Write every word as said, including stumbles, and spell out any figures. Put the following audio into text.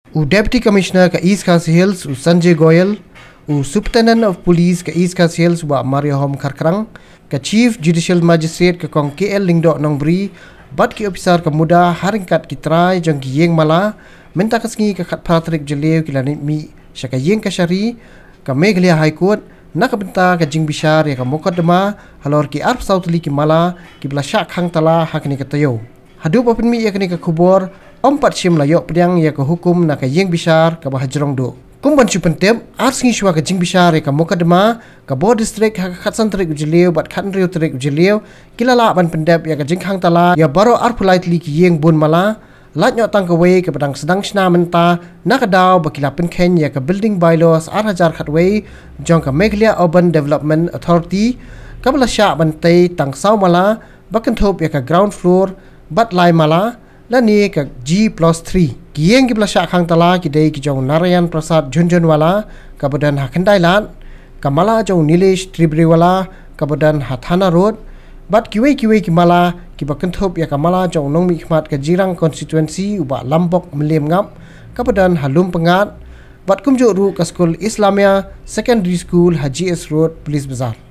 U Deputy Commissioner ka East Khasi Hills u Sanjay Goyal, u Superintendent of Police ka East Khasi Hills u Bah Mariahom Kharkrang, ka Chief Judicial Magistrate ka Kong K L Lyngdoh Nongbri, bad ki ophisar ka MUDA ha ryngkat ki trai jong ki ïing mala, mynta ka sngi ka khatphra tarik Jylliew ki la mih sha ka ïing kashari ka Meghalaya High Court na ka bynta ka jingbishar ïa ka mukotduma halor ki arphew saw tylli ki mala kiba la shah khang tala ha kane ka taïew. Haduh ba pynmih ïa kane ka khubor, ym pat shym la ïoh pdiang ïa ka hukum na ka ïing bishar kaba hajrong duh. Kum ban shu pyntip, ar sngi shuwa ka jingbishar ïa ka mukotduma, ka bor district ha ka khatsan tarik u Jylliew bad khathynriew tarik u Jylliew ki la lah ban pyndep ïa ka jingkhang tala ïa baroh arphew lai tylli ki ïing bun mala, lait noh tang kawei kaba dang sdang shna mynta, na ka daw ba ki la pynkheiñ ïa ka Building Bylaws ar hajar khatwei jong ka Meghalaya Urban Development Authority, kaba la shah ban tei tang saw mala, ba kynthup ïa ka ground floor bad lai mala, lane ka G plus three. Ki ïing kiba la shah khang tala ki dei ki jong Narayan Prasad Jhunjhunwala kaba don ha Khyndai Lad, ka mala jong Nilesh Tibriwala kaba don ha Thana Road, bad kiwei kiwei ki mala kiba kynthup ïa ka mala jong u nongmihkhmat ka Jirang Constituency u Bah Lambok Mylliemngap kaba don ha Lumpyngngad, bad kumjuh ruh ka skul Islamia Secondary School ha G S Road, Police Bazar.